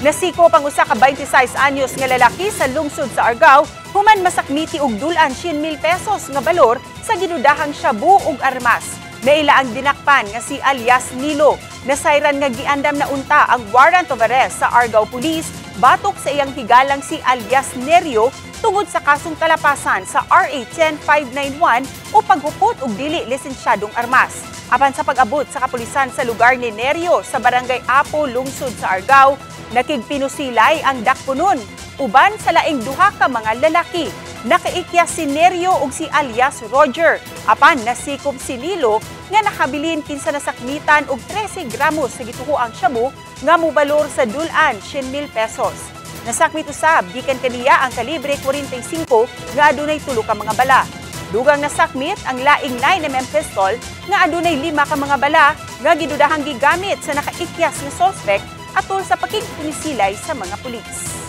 Nasikop ang usa ka 26 anyos nga lalaki sa lungsod sa Argao human masakmiti og dul-an 100,000 pesos nga balor sa ginudahang shabu ug armas. Naila ang dinakpan nga si alias Nilo. Nasayran nga giandam na unta ang warrant of arrest sa Argao Police batok sa iyang higalang si alias Nerio tungod sa kasong kalapasan sa RA 10591 o paghupot og dili lisensyadong armas. Apan sa pag-abot sa kapulisan sa lugar ni Nerio sa barangay Apo, lungsod sa Argao, nakigpinusilay ang dakpunon uban sa laing duha ka mga lalaki. Nakaikyas si Nerio ug si alias Roger. Apan nasikop si Nilo nga nakabilin kinsa nasakmitan og 13 gramos sa gituhoang shabu nga mobalor sa dul-an 100,000 pesos. Nasakmit usab gikan kaniya ang kalibre 45 nga adunay tulo ka mga bala. Dugang nasakmit ang laing 9 mm pistol nga adunay lima ka mga bala nga gidudahang gigamit sa nakaikyas nga suspect atol sa pakigpunisilay sa mga pulis.